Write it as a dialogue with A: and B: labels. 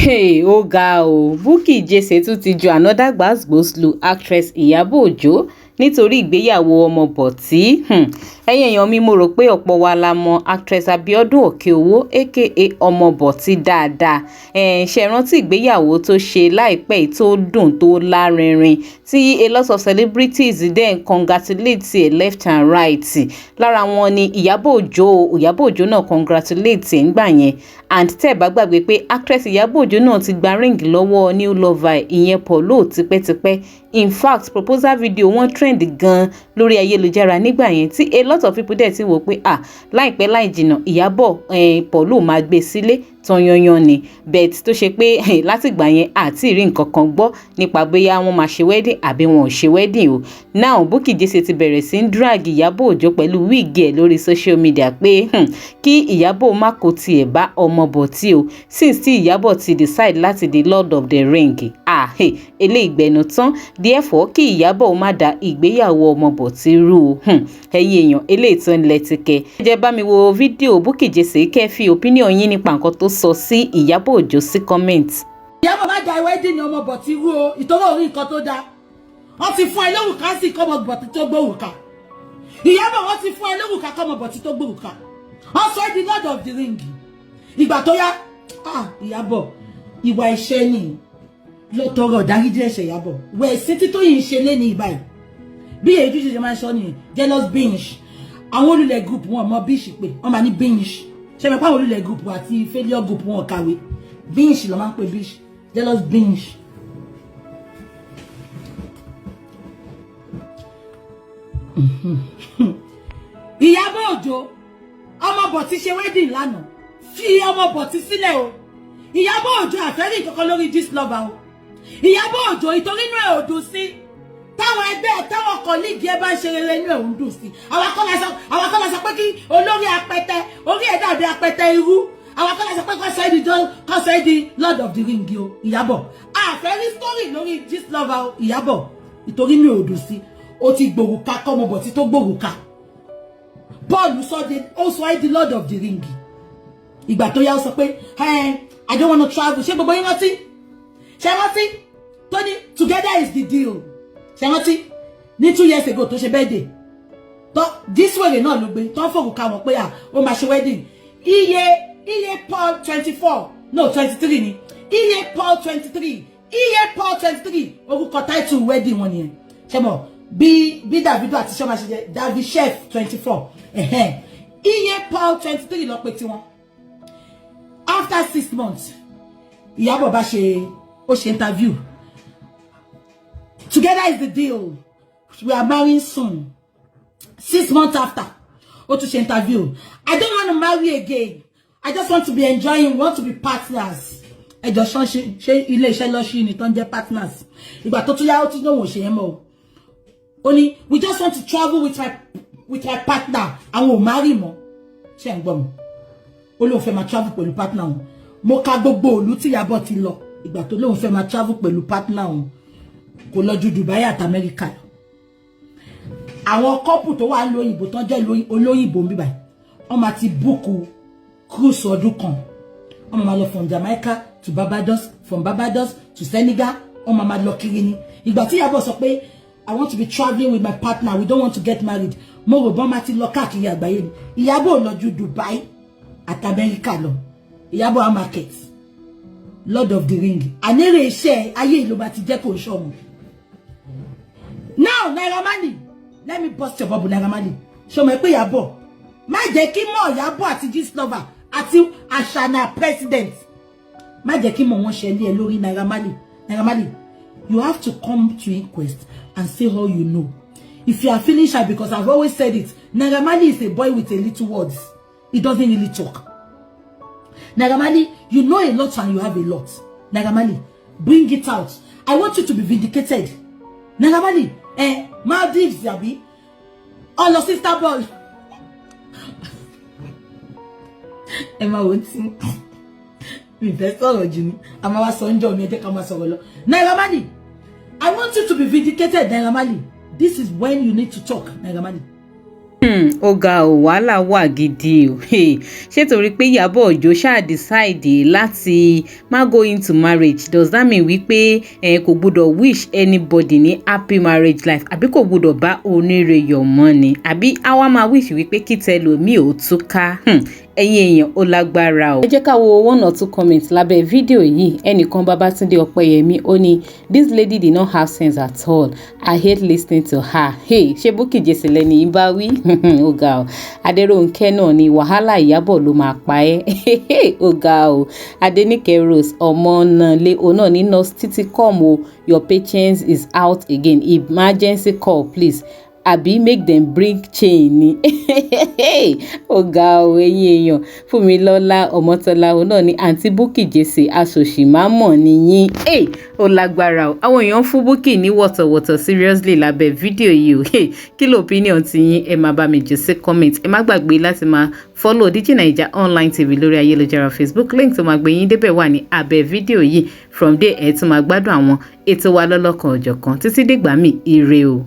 A: Hey, ó ga ọ́, Bukky Jesse tún ti ju another gbas-gbos lu actress Ìyábọ̀ Òjó nítorí ìgbéyàwó Ọmọbọ̀tí. Ẹ̀yin èèyàn mi, mo rò pé ọ̀pọ̀ wa la mọ actress Abiodun Okeowo, aka Ọmọbọ̀tí, dáadáa. Ṣe rántí ìgbéyàwó tó ṣe láìpẹ́ yìí tó dùn, tó lárinrin, tí a lot of celebrities then congratulate ẹ̀ left and right? Lára wọn ni Ìyábọ̀ Òjó. Ìyábọ̀ Òjó náà congratulate ẹ̀ ńgbà yẹn. And tẹ́ ẹ̀ bá gbàgbé pé actress Ìyábọ̀ Òjó náà ti gba ring lọ́wọ́ new lover, ìyẹn Paulo, tipẹ́tipẹ́. In fact, proposal video wọn trend gan lórí ayélujára nígbà yẹn, tí a lot of people dẹ̀ ti wò pé, ah, láìpẹ́ láì jìnnà, Ìyábọ̀, Paulo máa gbé sílé tán yanyan ni. But tó ṣe pé látìgbà yẹn, àti rí nǹkan kan gbọ́ nípa bóyá wọ́n máa ṣe wedding àbí wọn ò ṣe wedding o. Now, Bukky Jesse ti bẹ̀rẹ̀ sí ń drag Ìyábọ̀ Òjó pẹ̀lú wig ẹ̀ lórí social media pé kí Ìyábọ̀ má kó tiẹ̀ bá Ọmọbọ̀tí o, since tí Ìyábọ̀ ti decide láti di Lord of the Ring. Ah, hey, eléyìí gbẹnu tán. Therefore, kí Ìyábọ̀ má da ìgbéyàwó Ọmọbọ̀tí rú o. Ẹ̀yin èèyàn, eléyìí tó ń lẹ́tìkẹ́, ẹ jẹ́ bá mi wo fídíò Bukky Jesse, kẹ́ fi opinion yín nípa nǹkan tó sọ sí Ìyábọ̀ Òjó sí comment.
B: Ìyábọ̀, má da wedding Ọmọbọ̀tí rú o. Ìtọ́wọ́ orí nǹkan tó dáa, wọ́n ti fún ẹ lórúkà sí kọ́mọbọ̀tí tó gbórùka. Ìyábọ̀, wọ́n ti fún ẹ lórúkà kọ́mọbọ̀tí tó gbórùka. Wọ́n sọ ẹ́ di Lord of the Ring. Ìgbà tó yá, ah, Ìyábọ̀, ìwà ẹ̀ṣẹ̀ ni. Lọ tọrọ ìdáríjì ẹ̀ṣẹ̀, Ìyábọ̀. Wẹ̀ sí tí tó yìí ń ṣe lé ní ìbáyìí. Bí èyí tó ṣe máa ń sọ nìyẹn, jealous binge. Àwọn olùlẹ̀ group, wọn mọ bitch pé wọ́n máa ní binge. Ṣe mọ̀ pé àwọn olùlẹ̀ group àti failure group, wọn kàwé. Binge ló máa ń pè, bitch, jealous binge. Ìyábọ̀ Òjó, Ọmọbọ̀tí ṣe wedding lánàá. Fi Ọmọbọ̀tí sílẹ̀ o. Ìyábọ̀ Òjó, àfẹ́rí kankan lórí Gistlover o. Ìyábọ̀ Òjó, ìtorí inú ẹ̀ ò dùn sí táwọn ẹgbẹ́, táwọn colleague ẹ bá ń ṣe rere, inú ẹ̀ ń dùn sí. Àwọn akọ́lá sọ pé kí olórí apẹtẹ orí ẹ̀ dàbí apẹtẹ irú. Àwọn akọ́lá sọ pé kọ́ sọ ẹ́ di Lord of the Ring o. Ìyábọ̀, àfẹ́rí story lórí Gistlover o. Ìyábọ̀, ìtorí inú ẹ̀ ò dùn sí ó ti gbòrùka kọ́mọbọ̀tí tó gbòrùka. Paul sọ de, ó sọ ẹ́ di Lord of the Ring. Ìgbà tó yá, ó sọ pé, "I don't want to travel." Ṣé gbogbo yín rántí? Ṣé rántí tó ní, "Together is the deal"? Ṣé rántí ní 2 years ago tó ṣe birthday tó this wèrè náà ló gbé tó ń fòrùka wọn pé, à, ó máa ṣe wedding? Iye Paul 24, no, 23 ni. Iye Paul 23, iye Paul 23, orúkọ title wedding wọn nìyẹn. Ṣé mọ̀ bí Davido àti sọ́mà ṣe jẹ́ David Chef 24? Iye Paul 23 lọ pé tiwọn. After 6 months, Ìyábọ̀ bá ṣe, ó ṣe interview, "Together is the deal, we are marrying soon." 6 months after, ó tún ṣe interview, "I don't want to marry again. I just want to be enjoying. We want to be partners." Ẹjọ ṣán, ṣe ilé iṣẹ́ lọ́ṣí ni tó ń jẹ́ partners? Ìgbà tó tún yá, ó tún lóun ò ṣe yẹn mọ́ o. Ó ní, "We just want to travel with my partner." Àwọn ò marry mọ́. Ṣé ń gbọ́ mi? Ó lóun fẹ́ máa travel pẹ̀lú partner òun. Mo ka gbogbo òlú tí Ìyábọ̀ ti lọ. Ìgbà tó lóun fẹ́ máa travel pẹ̀lú partner òun, kò lọ ju Dubai àti Amẹ́ríkà lọ. Àwọn couple tó wà lóyìnbó, tán jẹ́ olóyìnbó ń bíbáyìí, wọ́n máa ti book cruise ọdún kan. Wọ́n máa lọ from Jamaica to Barbados, from Barbados to Senegal. Wọ́n máa lọ kiri ni. Ìgbà tí Ìyábọ̀ sọ pé, "I want to be travelling with my partner, we don't want to get married," mo rò bọ́n máa ti lọ káàkiri àgbáyé ni. Ìyábọ̀ ò lọ ju Dubai àti Amẹ́ríkà lọ. Ìyábọ̀ á market Lord of the Ring. Ànérè iṣẹ́ ayé ìlú bá ti jẹ́ kó ń ṣọ́mu. Now, Naira Marley, let me burst your bubble. Naira Marley, ṣọmọ pé Ìyábọ̀, má jẹ́ kí mọ̀ Ìyábọ̀ àti Gistlover àti Ashana president, má jẹ́ kí mọ̀ wọ́n ṣe lé ẹ lórí. Naira Marley, Naira Marley, you have to come to inquest and say all you know if you are feeling shy, because I've always said it, Naira Marley is a boy with a little words. He doesn't really talk. Naira Marley, you know a lot and you have a lot. Naira Marley, bring it out. I want you to be vindicated. Naira Marley, Maldives àbí ọlọ sister ball, ẹ máa wò ó tí mi fẹ́ sọ̀rọ̀ jù ní a máa wá sọ ń jọ mi. Ẹ jẹ́ ká máa sọ̀rọ̀ lọ. Naira Marley, I want you to be vindicated. Naira Marley, this is when you need to talk. Naira Marley.
A: Ó ga ò, wàhálà wà gidi o. Hey, ṣé torí pé Ìyábọ̀ Òjó ṣáà decide láti má go into marriage, does that mean wípé kò gbúdọ̀ wish anybody ní happy marriage life, àbí kò gbúdọ̀ bá oníre yọ̀ mọ́ ni, àbí àwa máa wish wípé kí tẹlòmíì ó túká? Ẹ̀yin èèyàn, ó lágbára o. Ẹ jẹ́ ká wo one or two comments lábẹ́ fídíò yìí. Ẹnìkan, Babátúndé Ọpẹ́yẹmí, ó ní, "This lady did not have sense at all. I hate listening to her." Hey, ṣé Bukky Jesse lẹ́ni yìí bá wí? Ó ga o. Adéròǹkẹ́ náà ní, "Wàhálà Ìyábọ̀ ló máa pa ẹ́." Ó ga o. Adéníkẹ́ Rose Ọmọnàlé, òun náà ní, "Nurse Títí, come o, your patience is out again. Emergency call, please, àbí make dem bring chain ni." Ó ga o. Ẹ̀yin èèyàn, Fúnmilọ́lá Ọmọtọ́lá, òun náà ní, "Àǹtí Bukky Jesse, aṣòṣì-má-mọ̀ ni yín." Ó lágbára o. Àwọn èèyàn fún Bukky ní wọ̀tọ̀wọ̀tọ̀ seriously lábẹ́ fídíò yìí o. Kí ló opinion ti yín? Ẹ máa bá mi jù sí comment. Ẹ má gbàgbé láti máa follow DJ Naija Online TV lórí ayélujára Facebook. Link tó máa gbé yín débẹ̀ wà ní abẹ́ fídíò yìí. From there, ẹ tún máa gbádùn àwọn ètò wa lọ́lọ́kan òjọ̀kan títí dìgbà míì. Ire o.